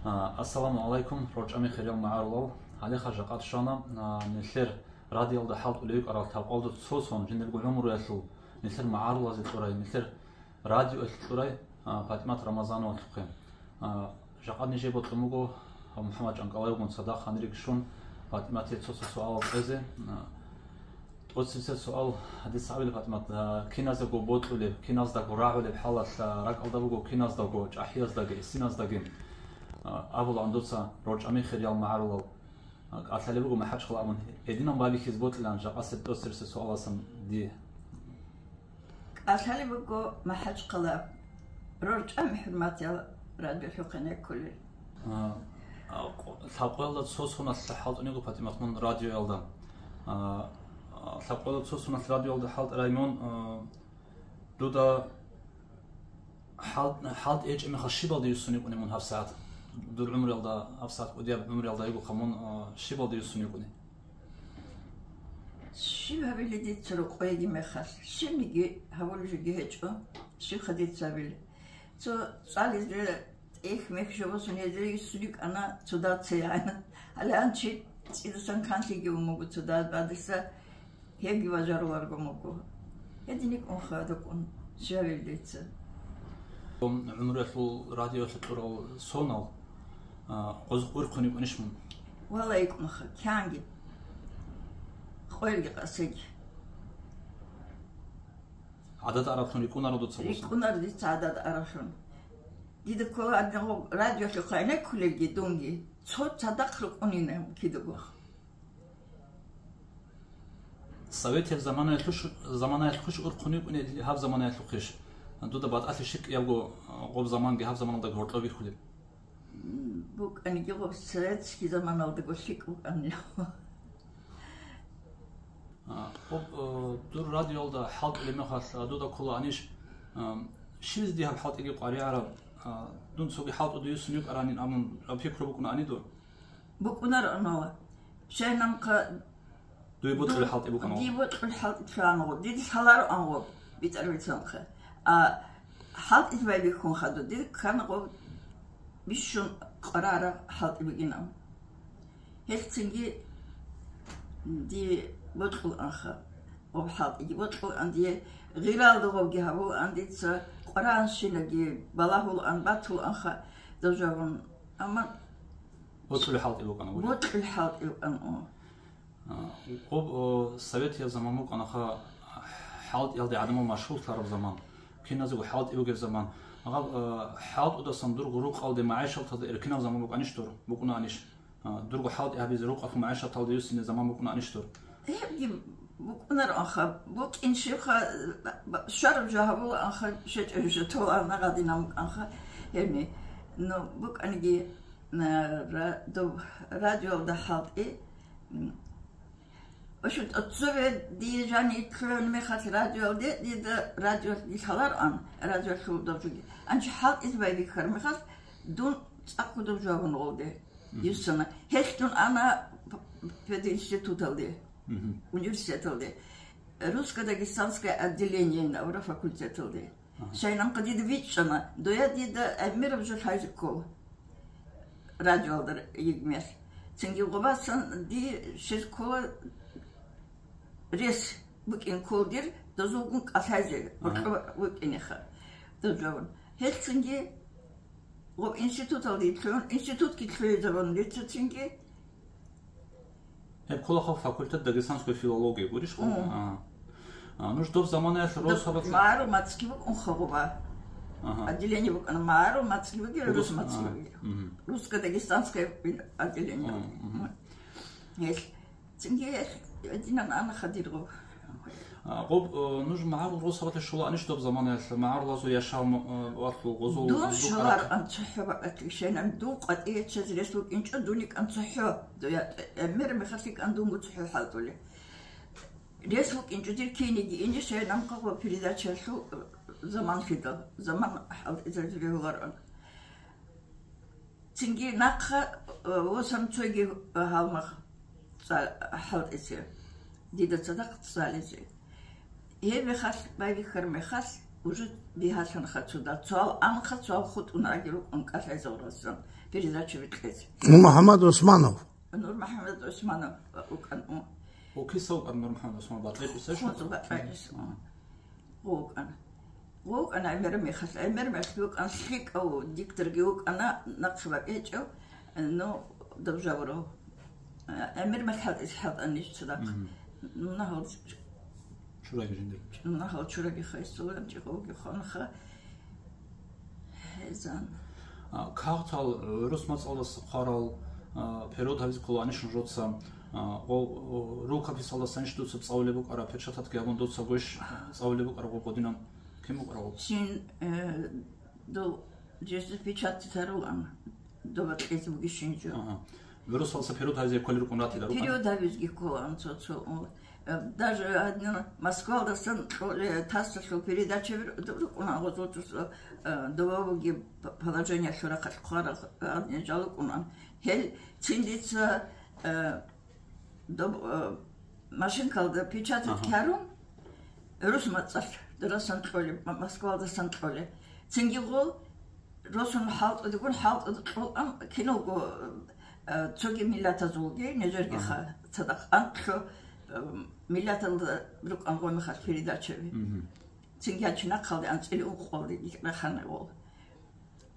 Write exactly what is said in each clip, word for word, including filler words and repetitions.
А, Ассаламу гӀалайкум, рорчӀами хириял магӀарулал. Гьалеха жакъа щвана, а, нилъер радиоялда хӀалтӀулев вукӀарал лъабкъоялда цо сон жиндирго гӀумруялъул нилъер магӀарулазе кьурай, нилъер радиоялъе кьурай, а, ПатӀимат Рамазановалъухъе. А, жакъа нижее бокьун буго, а, МухӀаммад ЧӀанкӀалаевгун цадахъ гьаниреги щун, ПатӀиматие цо-цо суалал кьезе. А, ТӀоцебесеб суал, гьадиса абила, ПатӀимат, а, киназдаго бокьулеб, киназдаго рагӀулеб хӀалалъ, а, ракӀалда буго киназдаго, чӀахӀияздаги, гӀисиназдаги, а, абулаан дуца, рорчӀами хириял магӀарулал, а, кӀалъалеб буго МахӀачхъала абун, гьединан байбихьизе бокьилаан жакъасеб тӀоцебесеб суаласан дие. КӀалъалеб буго МахӀачхъала, рорчӀами хӀурматиял радиолъухъе кколел. А, а, къо-, лъабкъоялда цо соналъ хӀалтӀунего, ПатӀимат, мун радиоялда. А, а, лъабкъоялда цо соналъ радиоялда хӀалтӀарай мун, а, дуда хӀал-, хӀалтӀи гьечӀеб мехалъ щибалде юссун йикӀуни мун гьабсагӀат? Дур гӀумруялда, гьабсагӀат кӀудияб гӀумруялда йигоха мун, а, щибалде юссун йикӀуни? Щиб гьабили дица рокъойги мехалъ, щибниги гьабулеб жоги гьечӀо, щибха дица гьабили. Цо цӀализе тӀехь-мехь жо босун гьезие юссун йикӀана цо дацаян. Гьале анчи цӀидасан канлъиги ун буго цо дад бадиса, гьебги бажаруларго муго. Гьедин йикӀун хадукӀун, щиб гьабили дица. ГӀумруялъул радиоялъе кьурал сонал, а, гъоз урхъун йикӀунищ мун? Вала йикӀунха, кянги. Къоялги къасиги. ГӀадат араблъун рикӀкӀунаро дуца гъоз? РикӀкӀунаро дица гӀадат араблъун. Дида ккола гьанив радиолъухъ гӀенеккулелги дунги, цо цадахъ рукӀунина кидаго. Советияб заманаялъухъ-, заманаялъухъищ урхъун йикӀуни, гьаб заманаялъухъищ? Дуда батӀалъи щиб кӀиябго, гъоб заманги гьаб заманалдаги гьоркьоб бихьулеб? М, букӀаниги гъоб советский заманалдаго лъикӀ букӀанила. А, гъоб, э, дур радиоялда хӀалтӀулеб мехалъ, а, дуда кколаанищ, а, щибизе дие гьаб хӀалтӀиги къваригӀараб, а, дун цоги хӀалтӀуда юссун йикӀаранин абун, а, пикру букӀунаани дур? БукӀунароан вала. Щайнанха дуе бокьулеб хӀалтӀи букӀана гъоб? Дие бокьулеб хӀалтӀи лъугьана гъоб. Дида лъалароан гъоб, битӀараб бицанха. А хӀалтӀизе байбихьун хадуб, дида ккана гъоб бищун къваригӀараб хӀалтӀи бугин абун. Гьелъцинги дие бокьулаанха, гъоб хӀалтӀиги бокьулаан дие, гъиралда гъобги гьабулаан дица, къваригӀанщинаги балагьулаан батулаанха дажавун. Амма бокьулеб хӀалтӀи букӀана гъоб? Бокьулеб хӀалтӀи букӀана, о. А, гъоб, о, советияб заман букӀанаха, хӀалтӀиялде гӀадамал машгьурлъараб заман, киназего хӀалтӀи бугеб заман. Гьаб, а, хӀалтӀудасан дурго рукъалде, магӀишаталде эркинаб заман букӀанищ дур? БукӀунаанищ? А, дурго хӀалтӀи гьабизе рукъалъул магӀишаталде юссине заман букӀунаанищ дур? Гьебги букӀунароанха, букӀин щибха, ба-, ба-, щвараб жо гьабулаанха, щечӀеб жо толаан гьадинаб букӀанха гьебни. Ну, букӀаниги, а, ра-, доб радиоялда хӀалтӀи, м, в общем, цо-цо ве дие жаниб лъугӀун мехалъ радиоялде, дида радиоялъ лъалароан, радиоялъул доб жоги. Анчи хӀалтӀизе байбихьар мехалъ, дун цӀакъго доб жавабун гъолде. Мгм. Юссана. Гьелъ дун ана п-, пединституталде, Мгм. университеталде, русско-дагестанское отделение ин абураб факультеталде. Ага. Щайнанха дида бичӀчӀана, доя дида гӀемераб жо лъазе ккола радиоялда йигмелъ. Цинги гъобасан ди щвез ккола рес букӀин ккола дир, дозулгун кӀалъазе, Ага. бокьа букӀинеха дозавун. Гьелъцинги гъоб институталде лъугӀун, институтги лъугӀизабун дица цинги. Гьеб кколаха факультет дагестанской филологии, гурищ хъун? Мгм. А. А, нуж доб заманаялъ Доб росабалъ магӀарул мацӀги букӀунха гъоба. Ага. Отделение букӀана магӀарул мацӀги бугел, Рус-, рус мацӀги а, бугел. Мгм. Русско-дагестанское отделение. Мгм, мгм. Гьелъ. Цинги гьелъ гьединан анаха дир гъоб. А, гъоб, э, нуж магӀарул росабалъе щолаанищ доб заманаялъ, магӀарулазул яшав, м-, э, валъул гъозул Дун гъозул щолар къарахъ? Ан цохӀо бакӀалъе щайнан, дун къватӀие чез рес букӀинчӀо, дуникӀан цохӀо, дуя, э, мер мехалъикӀан дунго цохӀо хӀалтӀуле. Рес букӀинчӀо дир киниги ине щайнан къагъо передачаялъул, э, заман лъидал, заман хӀалтӀизаризе бегьулароан. Цинги нахъа, э, восам цоги, э, гьалмагъ цӀа-, хӀалтӀизе, дида цадахъ цӀализе. Гьеб мехалъ, байбихьар мехалъ, Уже бигьалъанха цо дагь, цоял анха, цоял хутӀун аги рукӀун кӀалъайзаврасан передача бикьезе. Ну, МухӀаммад Османов. Нур МухӀаммад Османов вукӀан, у. Окиса вукӀан Нур МухӀаммад Османов, батӀайчӀиса? Хунзу батӀайчӀиса, у. ВукӀан. ВукӀан ГӀемер Михал. ГӀемер Михал вукӀан лъикӀав дикторги вукӀана, нахъ бакӀечӀев, ну, добжавурав. ГӀемер Михал исхӀалтӀанищ цадахъ. Мгм. Ну, нагьал Чураги жиндир. Нагьал чураги хайсулан чӀикъоги хванха. Гьезан. А, кагътал, э, рус мацӀалдаса хъварал, а, перевод гьабизе кколаанищ нужеца, а, гъо-, о, рукописалдасанищ дуца цӀалулеб букӀара, печататги гьабун дуца гвеш цӀалулеб букӀара гъо гъодинан? Кин букӀара гъо? Чин, э, дов жезе печатать гьарулан, дова кьезе бугищин жо. Ага. Вирусалдаса период гьабизе кколел рукӀун ратила рукӀана? Период гьабизги кколаан цо-цо. Э, даже гьадин Москвалдасан кьоле, тасалъул передача бир-, рукӀуна гъозотус, э, довабуги п-, положениялъул рахъалъ хъварал гьадин жал рукӀуна. Гьел цин дица, э, доб-, э, машинкалда печатать Ага. ккарун, рус мацӀалъ дурасан кьоле, М-, Москвалдасан кьоле. Цинги гъол росун хӀалтӀудигун, хӀалтӀуда кьолан киналго, э, цоги миллатазулги, нижергиха Ага. цадахъ анкьлъу, э, миллаталда рукӀан гъомихал передачаби. Мгм. Цинги гьачи нахъалде анцӀили ункъалде рахана гъол.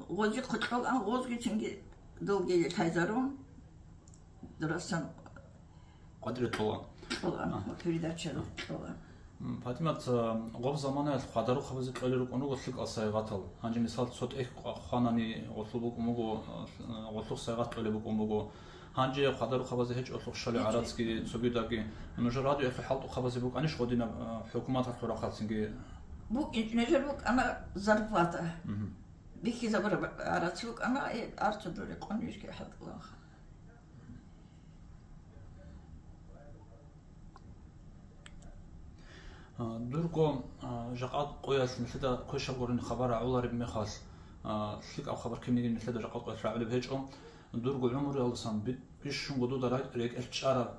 Гъози хъукьолан, гъозги цинги долги лъайзарун, дурасан КъватӀире кьола. Кьола, Ага. передача Ага. кьола. М, ПатӀимат, а, гъоб заманаялъ хъвадарухъабазе кьолел рукӀун руго лъикӀал сайгъатал. Гьанже, мисал, цо тӀехь къа-, хванани гъолъул букӀун буго, а, гъолъухъ сайгъат кьолеб букӀун буго. Гьанже хъвадарухъабазе гьечӀолъухъ щолеб ГьечӀо. гӀарацги, цогидаги. Нужер радиоялъул хӀалтӀухъабазе букӀанищ гъодинаб, а, хӀукуматалъул рахъалцинги? БукӀин, нужер букӀана зарплата. Мгм. Бихьизабураб гӀарац букӀана, э, арцудул рекъон вижги хӀалтӀулаха. А, дурго, а, жакъа къоялъ нилъеда квешаб гурин хабар рагӀулареб мехалъ, а, лъикӀаб хабар кинниги нилъеда жакъа къоялъ рагӀулеб гьечӀо. Дурго гӀумруялдасан би-, бищунго дуда ра-, рекӀелъ чӀараб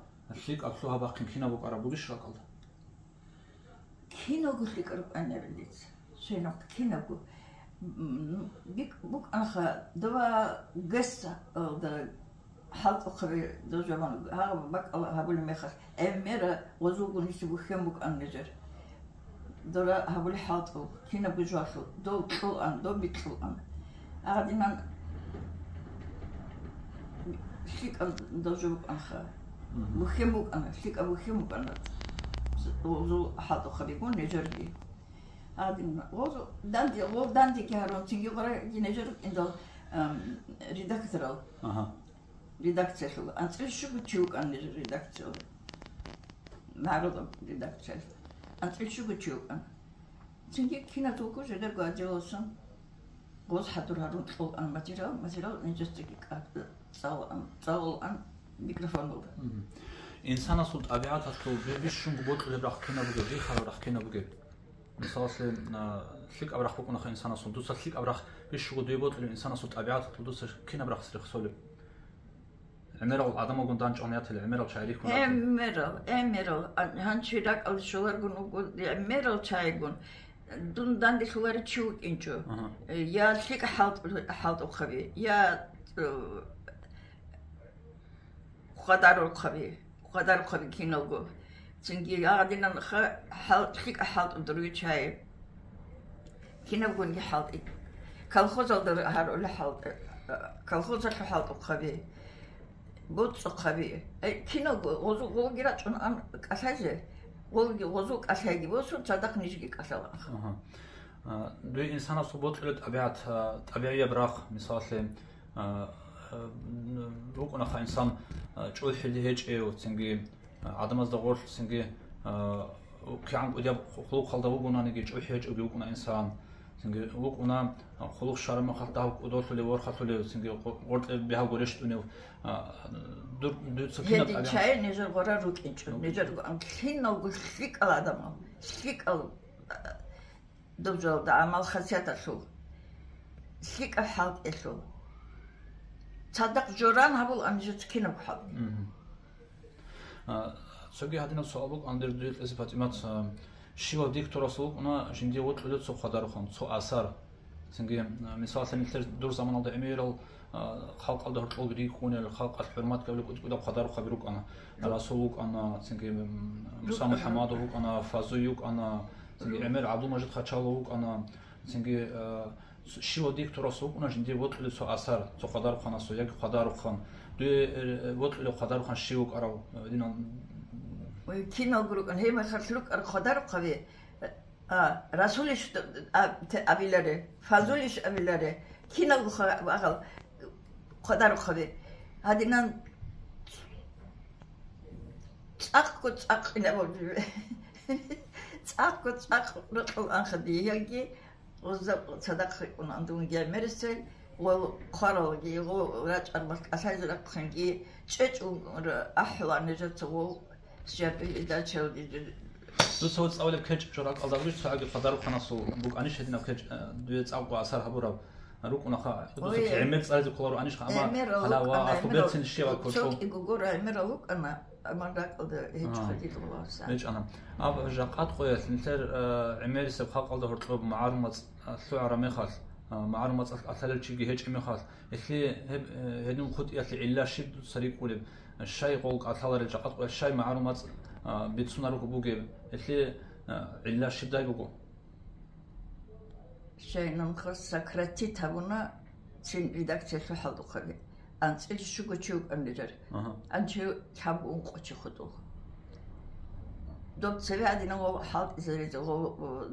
лъикӀаб лъугьа-бахъин кинаб букӀараб бугищ ракӀалда? Киналго лъикӀаб рукӀанарел дица, щенахъ киналго. М, бик-, букӀанха, дова гесса, э, да, хӀалтӀухъаби дожаман, гьагъаб бакӀал гьабулеб мехалъ, гӀемера гъозулгун гьесиб бухьен букӀан нижер. Дора гьабулеб хӀалтӀу, кинабго жоялъул, дов кьулан, дов бикьулан. Гьадинан лъикӀаб дажо букӀанха. Мгм. Бухьен букӀана, лъикӀаб бухьен букӀана. Гъозул хӀалтӀухъабигун нижерги. Гьадин, гъозул данде, гъол дандеги гьарун, цинги гъораги нижер индал, ам, редакторал. Ага. Редакциялъул. АнцӀил щуго чи вукӀан нижер редакциялда. МагӀарулаб редакциялъул. АнцӀил щуго чи вукӀан. Цинги киназулго жидерго отделалъун гъоз хӀадур гьарун кьолан материал, материал нижецаги кӀа-, цӀалан, цӀалулан микрофоналда. Мгм. Инсанасул тӀабигӀаталъул би-, бищунго бокьулеб рахъ кинаб бугеб, бихараб рахъ кинаб бугеб? Мисалалъе, а, лъикӀаб рахъ букӀунаха инсанасул. Дуца лъикӀаб рахъ бищунго дуе бокьулеб инсанасул тӀабигӀаталъул дуца кинаб рахъ рехсолеб? ГӀемерал гӀадамалгун данчӀван ятила, гӀемерал чагӀи рихьун ратила. ГӀемерал, гӀемерал, а, гьанчи ракӀалде щоларгун вуго, гӀемерал чагӀигун. Дун данделъуларев чи вукӀинчӀо. Ага. Я лъикӀ хӀалтӀ-, хӀалтӀухъаби, я, э, хъвадарухъаби, хъвадарухъаби киналго. Цинги гьадинан ха-, хӀал-, лъикӀа хӀалтӀудур виччай. Кинабгониги хӀалтӀи. Колхозалда гьарулел хӀалтӀи. Колхозалъул хӀалтӀухъаби. БоцӀухъаби. Э, киналго гъозу-, гъоги рачӀун ан кӀалъайзе. Гъоги, гъозул кӀалъайги босун, цадахъ нижги кӀалъала. Ага. А, дуе инсанасул бокьулеб тӀабигӀат, а, тӀабигӀияб рахъ, мисаллъи, а, а, букӀунаха инсан, а, чӀухӀили гьечӀев, цинги, а, гӀадамазда гъорлъ, цинги, а, кигӀан кӀудияб хъулухъалда вугонаниги, чӀухӀи гьечӀевги вукӀуна инсан, цинги вукӀуна, а, хъулухъ щвараб мехалъ дагь кӀодолъулев, ворхалъулев, цинги къо-, гъоркье бегьав гурищ тӀунев, а, дур-, дуца кинаб Гьедин тӀабигӀат? Чай нижер гъорар рукӀинчӀо, РукӀин. Нижер гъо-, ан киналго лъикӀал гӀадамал, лъикӀал, а, Доб жоялда гӀамал-хасияталъул, лъикӀаб хӀалтӀелъул, цадахъ жо ран гьабулаан нижеца кинабго хӀалтӀи. Мгм. А, цоги гьадинаб суал букӀан дир дуе кьезе, ПатӀимат, а, Щивав дихьурасул вукӀуна жиндие вокьулев цо хъвадарухъан, цо асар. Цинги, а, мисаллъи, нилъер дур заманалда гӀемерал, а, халкъалда гьоркьоб рикӀкӀунел, халкъалъ хӀурмат гьабулел кӀудияв хъвадарухъаби рукӀана. Расул вукӀана, цинги, м, Муса МухӀамадов вукӀана, Фазуй вукӀана, цинги гӀемер ГӀабдулмажид Хачалов вукӀана, цинги, а, Щивав дихьурасул вукӀуна жиндие вокьулев цо асар, цо хъвадарухъанасул, яги хъвадарухъан. Дуе, э, вокьулев хъвадарухъан щив вукӀарав, э, динал? Ой, киналго рукӀана, гьеб мехалъ рукӀарал хъвадарухъаби, а, Расулищ, а, те-, абиларе, Фазулищ абиларе, киналго ха-, вагъал хъвадарухъаби. Гьадинан цӀакъго цӀакъ инаб бугеб. ЦӀакъго цӀакъ рокьул анха дие, яги Гъозда цадахъ рикӀкӀунаан дунги гӀемерисел, гъол хъваралги, гъол рачӀарбал кӀалъайзе рахъинги, чӀечӀун ра-, ахӀулаан нижеца гъол жапи передачаялги. Дуца гьоцӀавулеб кечӀ жо ракӀалда гъуж цояги хъвадарухъанасул букӀанищ гьединаб кечӀ, э, дуе цӀакъго асар гьабураб рукӀунаха, дуца Ой. гӀемер цӀализе кколаро анищха, амма Гьемерал гьала ва рукӀана, аху гьемерал берцин щивакколчӀо. Цокиго гора гьемерал рукӀана. Амма ракӀалда гьечӀо Ага. хадил гъуларсан. ГьечӀана. Аб жакъат къоялъ нилъер, а, гӀемерисеб халкъалда гьоркьоб магӀарумацӀ, а, лъугӀараб мехалъ, а, магӀарумацӀалъ кӀалъалел чиги гьечӀеб мехалъ, гьелъие гьеб, э, гьедин хутӀиялъе гӀилла щиб дуца рикӀкӀулеб? Щай гъол кӀалъаларел жакъат къоялъ, щай магӀарумацӀ, а, бицунарого бугеб? Гьелъие, а, гӀилла щибдай буго? Щайнанха сократить гьабуна цин редакциялъул хӀалтӀухъаби. АнцӀила щуго чи вукӀанилар. Ага. Анчи лъабго ункъо чи хутӀула. Доб цеве гӀадинав хӀалтӀизаризе, гъо,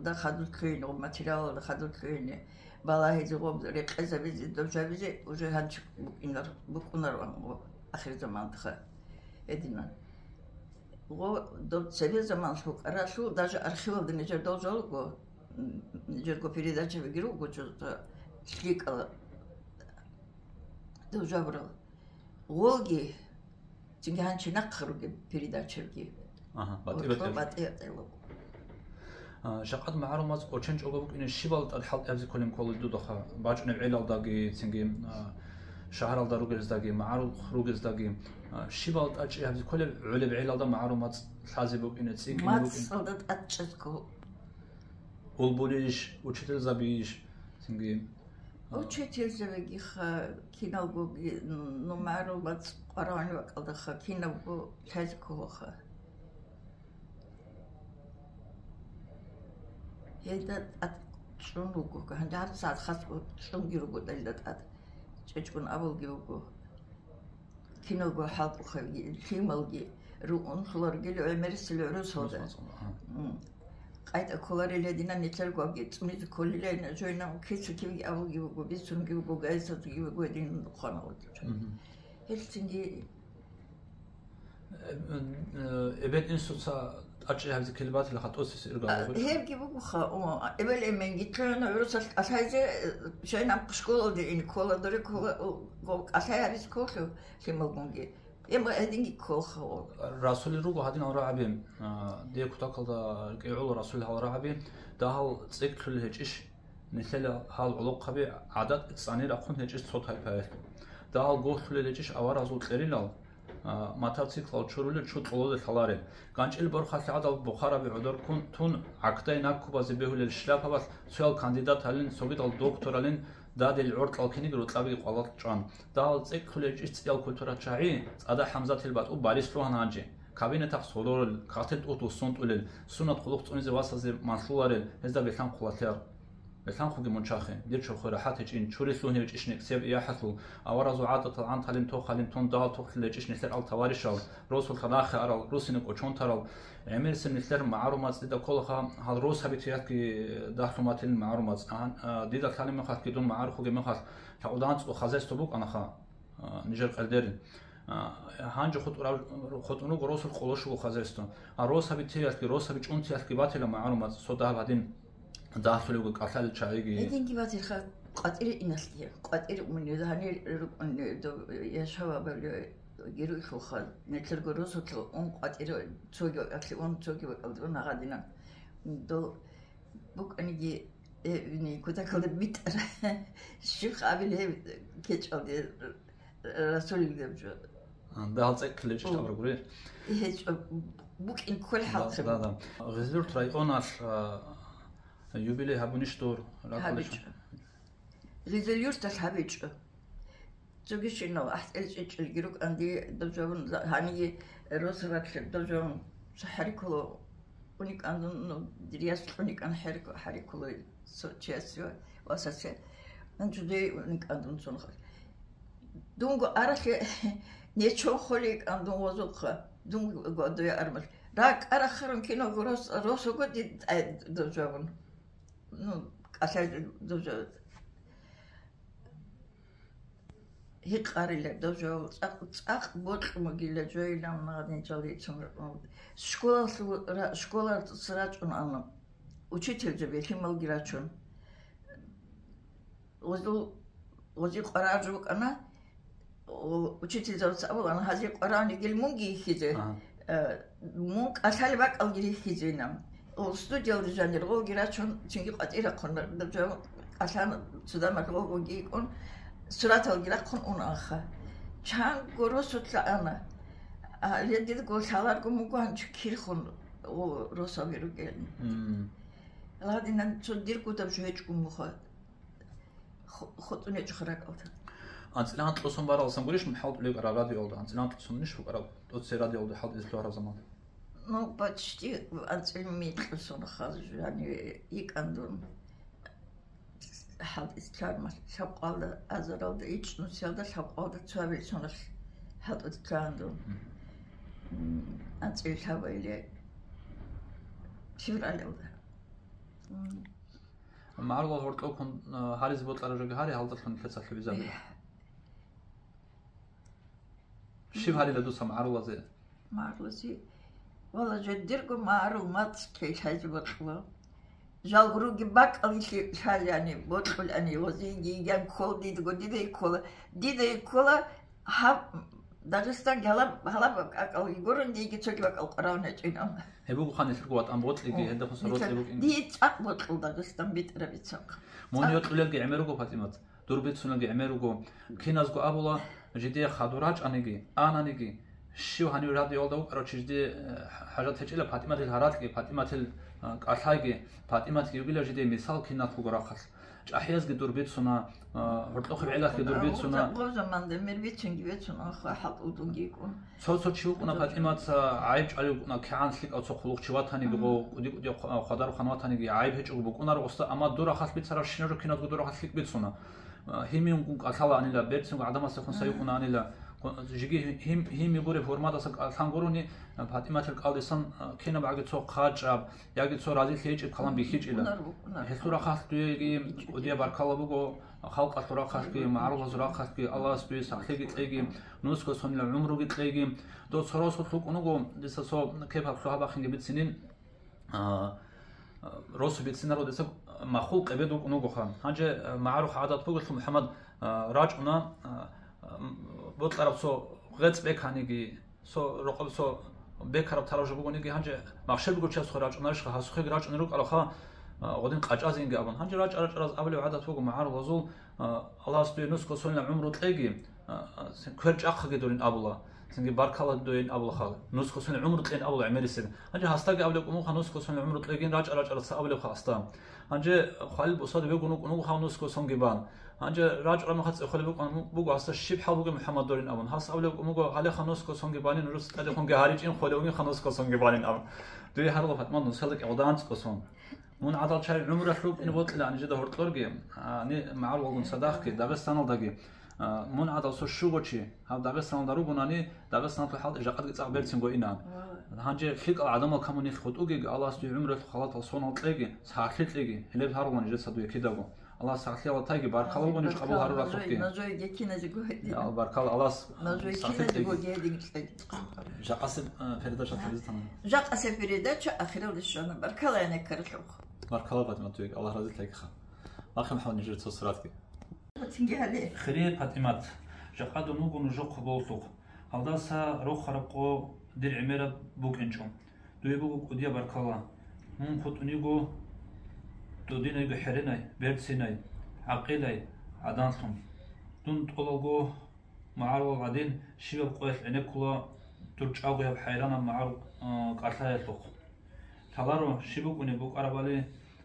да хадур лъугьине, гъо материалалда хадур лъугьине, балагьизе, гъо рекъезабизе, доб жабизе уже гьанчи букӀинар-, букӀунарван гъо ахирзамандаха гьединан. Гъо доб цебе заман лъукъаралъул, даже архивалда нижер должа руго, м, нижерго передачабиги руго, чӀужуца лъикӀал должа бурал. Гъолги, цинги гьанчи нахъа ругеб передачабги. Ага, батӀи-батӀи. Уркьо батӀи-батӀи руго. А, жакъад магӀарумаз кӀоченчӀого букӀине щибал тӀад хӀалтӀи гьабизе кколин ккола дудахъа, бачӀунеб гӀелалдаги, цинги, а, шагьаралда ругездаги, магӀарухъ ругездаги, а, щибал тӀад чӀи гьабизе кколеб гӀолеб гӀелалда магӀарумаз лъазе букӀине, цӀикӀкӀине букӀине? МацӀалда тӀад чӀезго. Улбулищ, учительзабийищ, цинги, а, Учительзабигиха, киналгоги, ну, магӀарумаз къварагӀуни бакӀалдаха, кинабго лъазе кколаха. Гьелда тӀад чӀун руго, гьанже гьабсагӀат хас чӀунги руго далда тӀад. ЧӀечӀун абулги буго. Киналго хӀалтӀухъаги, лъималги, ру-, унсуларги гӀемерисел гӀурусалда. Русалда, ага. М. КъайтӀа кколарила дина нилъерго аги цӀунизе кколилайна, жойнав киса кивги абулги буго, бицунги буго, гайсазги буго, дин хъвана вугев. Мгм. Гьелцинги Э, э, эбел-инсуца тӀачӀи гьабизе ккелеб батила хатӀосес иргал А, гъучӀ. Гьебги бугоха, о, эбел-эменги лъугӀана гӀурусалъ кӀалъайзе, э, шайнаб школалде ин ккола, доре ккола, о, го кӀалъай гьабиз кколъу лъималгунги. Эма гьединги кколха, о. Расулил руго гьадинал рагӀаби, а, дие кутакалда рекӀегӀула Расулил гьал рагӀаби, дагьал цӀикӀлъулел гьечӀищ, нилъела гьал гӀолохъаби гӀадат цӀанир ахъун гьечӀищ цо тайпаялъ. Дагьал гохлъулел гьечӀищ аваразул кьерилал, а, мотоциклал чурулел чу кьолозе лъаларел. ГанчӀил борхалъ гӀадал бухараби гӀодор ккун тун, гӀакдай наккубазе бегьулел шляпабалъ цоял кандидаталин, цогидал докторалин дадил гӀоркьал киниги рукьабиги къвалал чӀван. Дагьал цӀикӀлъулел гьечӀищ цӀиял культура чагӀи, ЦӀада ХӀамзатил батӀу барис лъугьана гьанже. Кабинетахъ сорорел, кагътил тӀутӀул сунтӀулел, суннат хъулухъ цӀунизе васазе малъуларел, гьезда белъанхъулалъар. Белъанхъуги мунчахъе, дир чорхое рахӀат гьечӀин, чури лъугьинев гьечӀищ нексеб яхӀалъул, аваразул гӀадатал гӀанталин тохалин тун дагьал тохлъулел гьечӀищ нилъер ал таваришал, росулъа рахъе арал, русине кӀочон тарал. ГӀемерисеб нилъер магӀарумаз дида кколаха, гьал росаби тиятги дагьлъуматилин магӀарумаз. Агьан, а, дида лъалеб мехалъги дун магӀарухъуге мехалъ, лъакъуда анцӀго хозяйство букӀанаха, а, нижер къердерин. А, гьанже хутӀурав-, хутӀун руго росул къоло щуго хозяйство. А росаби тиялъги, росаби чӀунтиялъги батила магӀарумаз, цо дагьаб гьадин дагьлъулевго кӀалъалел чагӀиги. Гьединги батилха къватӀире иналъги, къватӀире умуни, гьанир рукӀун дов яшавабали геруйлъулха, нилъерго росулъа ун къватӀире цоги вакӀалъе ун, цоги вакӀалде ун гьагъадинан. Дов букӀаниги, э, ини, кутакалда битӀара. Щиб абил гьеб кечӀалде, Расулил гьеб жо. Анда гьал цӀекӀлъи чӀищ абураб гури? ГьечӀо, букӀин кколеб хӀалхъе. Да, да. Гъизлур районалъ, а, юбилей гьабунищ дур? ГьабичӀо. Гъизлур юрталъ гьабичӀо. Цогищинал ахӀцӀел чӀечӀелги рукӀанди, дов жавун гьаниги росабалъе дов жавун цо хӀарикула уникӀандун, ну, дирияс кьуникӀан хӀарику-, хӀарикула цо чиясе васасе. Анчудей уникӀандун цунха. Дунго аралъе нечон холейкӀан дун вазухъа. Дунго дой армал. РакӀа рахарун киного рос-, росого дид тӀай дов жавун. Ну, кӀалъай дов жавун. Гьикъарила дов жо, цӀакъ, цӀакъ бокьун бугила жойилан магӀадинчӀал рицун. Школалъул ра-, школалъуса рачӀун ана, учительзаби лъималги рачун. Гъозул, гъози къварагӀараб жо букӀана, о, учительзабаца абулаан, гьазе къварагӀун йигел мунги йихьизе. Ага. Э, мун кӀалъалеб бакӀалги рихьизейилан. Ол студиялда жанир, гъолги рачун, цинги къватӀирахъун, кӀалъан цудамал гъолгоги йикӀун, сураталги рахъун ун анха. Чанго росулъа ана. А, гьединго лъаларго мугу гьанчо кирхун, о, росаби ругел. М. Ладинан цо дирго даб жо гьечӀо муха. Ху-, хутӀун гьечӀо ракӀалда. АнцӀила гьанкьусон бараласан гурищ хӀалтӀулеб кӀара радиоялда? АнцӀила гьанкьусон ниж букӀараб, оце радиоялда хӀалтӀизлъугьараб заман? Ну, почти анцӀила микьусон хал жани йикӀан дун. ХӀалтӀизлъугьарма лъабкъалда, азаралда, ичӀнусиялда лъабкъалда цо гьабил соналъ хӀалтӀизлъугьан дун. Мгм. М, анцӀила лъабаиле февралалда. М. МагӀарулал гьоркьовхъун, а, гьаризе бокьараб жоги гьари, гьалдалъун нилъеца лъубизабила. Э. Щиб гьарила дуца магӀарулазе? МагӀарулазе, валла, жидерго магӀарул мацӀ ккей лъазе бокьула. Жалго руги бакӀалилъи лъалани, бокьулани, гъозиги йиган ккола дидго, дида йиккола. Дида йиккола, гьаб Дагъистанги гьалаб, гьалаб бакӀал йигорун, диги цоги бакӀал къварагӀун гьечӀин, амма. Гьеб буго ханилъурго ватӀан бокьиги, гьелда хъуса рокьи букӀинги. Дие цӀакъ бокьул Дагъистан битӀараб бицанхъ. Мун йокьулелги гӀемер руго, ПатӀимат. Дур бицунаги гӀемер руго. Киназго абула, жидее хадур рачӀаниги, ананиги, щив гьанив радиоялда вукӀарав чи жидее, э, хӀажат гьечӀила, ПатӀиматил гьаракьги, ПатӀиматил, э, кӀалъайги, ПатӀиматги йугила жидее мисал киналъулго рахъалъ. ЧӀахӀиязги дур бицуна, а, гьоркьохъеб гӀелалъги дур бицуна. Гъоб заманда мер бицунги бицун, анха хӀалтӀулдунги йикӀун. Цо-цо чи вукӀуна, ПатӀимаца гӀайиб чӀвалев вукӀуна, кигӀан лъикӀав цо хъулухъчи ватаниги, гъов кӀуди-кӀудияв хъ-, хъвадарухъан ватаниги, гӀайиб гьечӀого букӀунаро, оста, амма дур рахъалъ бицарав щинаб жо киназго дур рахъалъ лъикӀ бицуна. А, гьимингун кӀалъала анила, берцинго гӀадамасехун сайикъуна анила, жиги гьим-, гьими гуреб гьурмадаса кӀалъан гурони, а, ПатӀиматил кӀалдисан, а, кинабгӀаги цо хъачӀаб, яги цо разилъи гьечӀеб калам бихьичӀила. БукӀунар, букӀунар. Гьелъул рахъалъ дуеги кӀудияб баркала буго, халкъалъул рахъалъги, магӀарулазул рахъалъги, Аллагьас дуе сахлъиги кьеги, нусго сонила гӀумруги кьеги. Дов цо росулъ вукӀун вуго, дица цо кепаб лъугьа-бахинги бицинин, а, росу бицинарго дица махул къебед вукӀун вугоха. Гьанже, а, магӀарухъ гӀадат бугелъул, МухӀаммад, а, рачӀуна, а, а, м, бокьараб цо гъецӀ беканиги, цо рокъоб цо бекараб тарав жо бугониги, гьанже махщел бугев чиясухъе рачӀунарищха, гьасухъеги рачӀунел рукӀаралха, а, гъодин къачӀазейинги абун. Гьанже рачӀа-рачӀараз абулев гӀадат буго магӀарулазул, а, Аллагьас дуе нусго сонила гӀумру кьеги, а, а, сен квер чӀахъаги дурин абула, цинги баркала дуейин абулаха, нусго сонила гӀумру кьейин абула гӀемерисеб. Гьанже гьасдаги абулеб кӀумуха, нусго сонила гӀумру кьегин, рачӀа-рачӀараца абулебха гьасда. Гьанже хвалил бусаде вегун вукӀун вуго гьав нусго сонги бан. Гьанже рачӀураб мехалъ цӀехолеб букӀун буго гьасда щиб хӀал бугеб МухӀаммад дорин абун. Гьас абулеб буго, гьалеха нусго сонги бани, нужеца тӀадехунги гьаричӀин, холевгинха нусго сонги банин абун. Дуе гьарила, ПатӀимат, нусалда кӀигӀода анцӀго сон. Мун гӀадал чай гӀумралъ рукӀине бокьила ани жида гьоркьорги, а, ани магӀарулгун цадахъги, Дагъистаналдаги, а, мун гӀадал цо щуго чи, гьаб Дагъистаналда ругонани, Дагъистаналъул хӀалтӀи жакъадги цӀакъ берцинго инан. Гьанже лъикӀал гӀадамал камунихъ хутӀугеги, Аллагьас дуе гӀумралъул халатал сонал кьеги, сахлъи кьеги, гьелеб гьарулани жеца дуе кидаго. Аллагьас сахлъиялда тайги, баркала буго ниж къабул гьаруралъухъги. Нажой, нажой гекиназе гугьедин. Я, баркала, Аллагьас сахлъи кьеги. Жакъасеб, э, передача, э, телевизор тана. Жакъасеб передача ахиралде щвана. Баркала, гьанеккаралъухъ. Баркала, ПатӀимат, дуеги Аллагь разилъагиха. Ахъе, МухӀаммад, нижер цо суратги. Цинги гьале. Хирияб ПатӀимат, жакъа дун вуго нужехъа боллъухъ. Гьалдаса рохараб къо дир гӀемераб букӀинчӀо. Дуе буго кӀудияб баркала. Мун хутӀун йиго додинайго хӀеренай, берцинай, гӀакъилай гӀаданлъун. Дун тӀолалго магӀарулал гӀадин, щибаб къоялъ гӀенеккула дур чӀагояб хӀайранаб магӀарул, а, кӀалъаялъухъ. Лъаларо, щиб букӀунеб букӀарабали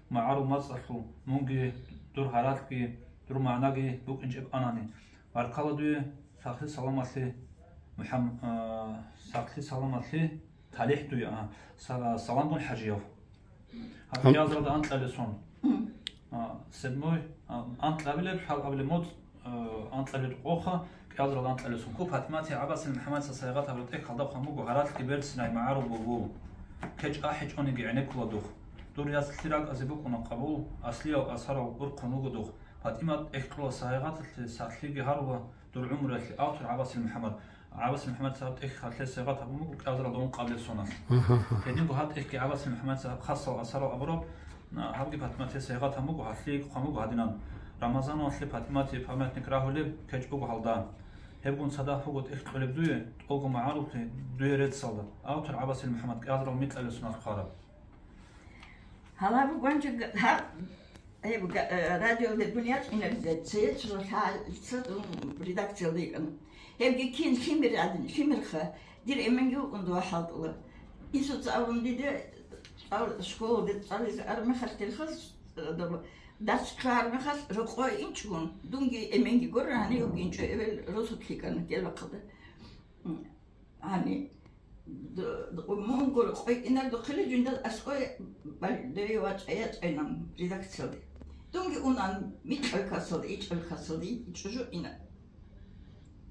магӀарул мацӀалъул, мунги дур гьаракьги, дур магӀнаги букӀинчӀеб анани. Баркала дуе, сахлъи-саламалъи, МухӀам-, а, сахлъи-саламалъи, талихӀ дуе, а, са-, Саламгун ХӀажияв. Гьаб Ам- кӀиазаралда анкьабилеб сон. М. А, седьмой, а, анкьабилеб, лъал абилеб моцӀ, а, анкьабилеб къоха, кӀиазаралда анкьабилеб сон. Хъу ПатӀиматие ГӀабасил МухӀаммадица сайгъат гьабураб тӀехь хъалда хъван буго, гьаракьги берцинай магӀарул бугул. КечӀ ахӀичӀониги гӀенеккула духъ. Дур ясалъи ракӀазе букӀуна къабул, аслияв асарав урхъун вуго духъ. ПатӀимат тӀехь кьола сайгъаталъе, сахлъиги гьарула дур гӀумруялъе, автор ГӀабасил МухӀаммад. ГӀабасил МухӀаммад сагьаб тӀехь хъалъе сайгъат гьабун буго кӀиазаралда ункъабилеб соналъ. Гьединго гьаб тӀехьги ГӀабасил МухӀаммад сагьаб хасал асарал абураб, а, гьабги ПатӀиматие сайгъат гьабун буго, гьалъие хъван буго гьадинан. Рамазановалъе ПатӀиматие памятник рагьулеб кечӀ буго гьалда. Гьебгун цадахъ буго тӀехь кьолеб дуе, тӀолго магӀаруллъи дуе реццалда. Автор ГӀабасил МухӀаммад кӀиазарал микьабилеб соналъ хъвараб. Гьалаб гванчӀ га-, гьаб, гьеб га-, э, радиоялде дун ячӀинаризе, цеецо лъа-, лъа-, редакциялда йикӀана. Гьебги кин лъимер гӀадин, лъимерха, дир эменги вукӀун дова хӀалтӀула. Инсуца абун диде, цӀал-, школалде цӀализе армехалъ дирхаз, э, доб-, дарс ккармехалъ рокъой инчӀгун, дунги эменги гурра гьанив инчӀо эвел росулъ йикӀана гьеб вахъалда. Гьаниб д-, д-, мун гуро къойинар духъила жинда аскӀой бал-, дое вачӀа-, ячӀайилан редакциялде. Дунги унан микьал касалде, ичӀал касалде, ичӀужу ина.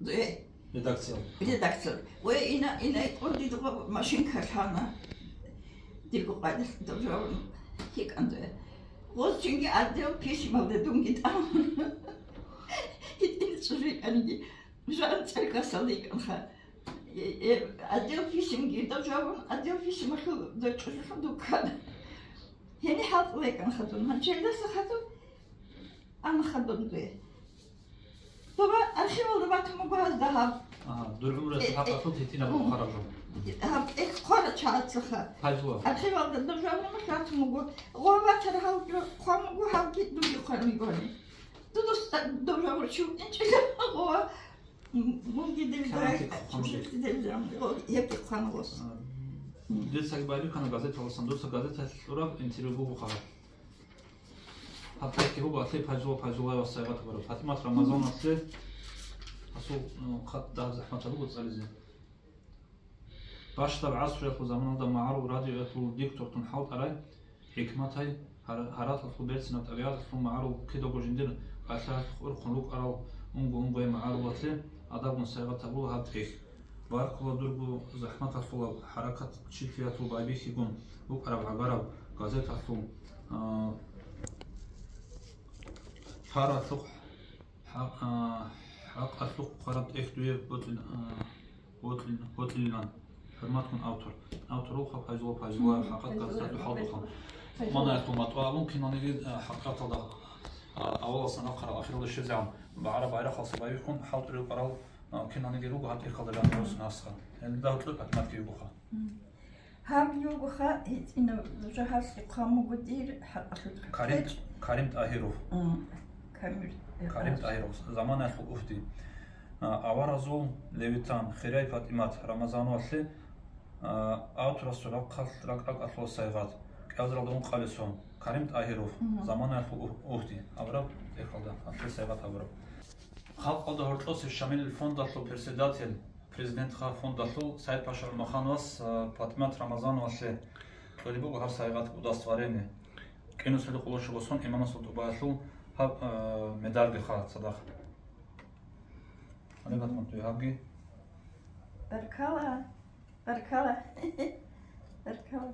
Дое. Редакциялде. Редакциялде. Ва ина, ина икъун дидго машинка лъана. Дирго къайдалъ дов жавун хикан дое. Гъоз чинги отдел письмалде дунги тӀан. Итин чӀужу иканги. Жан цӀеркасалде иканха. Э, э, отдел писем гирда жавун, отдел писемалъул дочӀулъул дуккан. Гьениб хӀалтӀула йикӀан хадуб, гьанчелдаса хадуб, ана хадуб дуе. Доба архивалда батун буго гьазда гьаб. Ага, дур гӀумруялъул Э, э, хӀакъалъулъ гьитӀинаб м. хъвараб жо. Гьаб, э, хъвара чагӀацаха. Пайзула. Архивалда дов жавун батун буго. Гъова батар гьав хъван буго, гьавги дуги хъван бугони. Дудус дов жавур чув инчӀила гъова. Мунги дир Кана дай, кик хъван чужих дир жан, о, яки хъван гъос. А, децаги байбихъана газеталасан, дуца газеталъ кьураб интервью буго хабар. Гьаб тайки буго атлет Пайзула Пайзулаевас сайгъат гьабураб. ПатӀимат Рамазановалъе асул, м, хат дагьаб захӀмат гьабуго цӀализе. Бащдаб гӀасруялъул заманалда магӀарул радиоялъул дикторлъун хӀалтӀарай, хӀикматай, гьар-, гьаракьалъул берцинаб тӀабигӀаталъул магӀарул кидаго жиндир кӀалъаялъухъ урхъун рукӀарал унго-унгояй магӀарулалъе адабгун сайгъат гьабула гьаб тӀехь. Баркула дурго захӀматалъулаб хӀаракатчилъиялъул байбихьигун букӀараб гӀагараб газеталъул, а, паралъухъ хӀа-, а, хӀакъалъухъ хъвараб тӀехь дуе боцӀи-, а, боцӀи-, боцӀилилан. ХӀурматгун автор. Авторулха Пайзула Пайзулаев, Мгм. хӀакъат Пайзула газеталъул хӀалтӀухъан. Пайзула. Манаялъул матӀугӀабун киналниги, а, хӀакъаталда, а, аваласан ахъарал ахиралда щвезегӀан. БагӀара-байрахъалса байбихьун хӀалтӀулев къарал, а, киналниги руго гьаб тӀехьалда жаниве росун асха. Гьелда гьоркьоб ПатӀиматги вугоха. Мгм. Гьаб йогоха, гьитӀинаб жагьалъи хъван буго дир хӀакъалъулъ. Карим, КечӀ. Карим ТӀагьиров. М, Камир, э, Карим а. ТӀагьиров, заманаялъул угьди. А, аваразул Левитан, Хирай ПатӀимат Рамазановалъе, а, авторасул рахъалъ ракӀ-ракӀалъула сайгъат, кӀиазаралда ункъабилеб сон, Карим ТӀагьиров, Мгм. заманаялъул угь-, угьди, абураб, тӀехьалда, гьаб сайгъат абураб. Халкъалда гьоркьосеб Шамилил фондалъул председатель, президентха фондалъул Саид-Паша ГӀумахановас, а, ПатӀимат Рамазановалъе кьолеб буго гьаб сайгъат удостоверение. КӀинусилда къоло щуго сон имамасул тӀубаялъул гьаб, а, медальгиха цадахъ. Гьале батман туй гьабги. Баркала, баркала, баркала.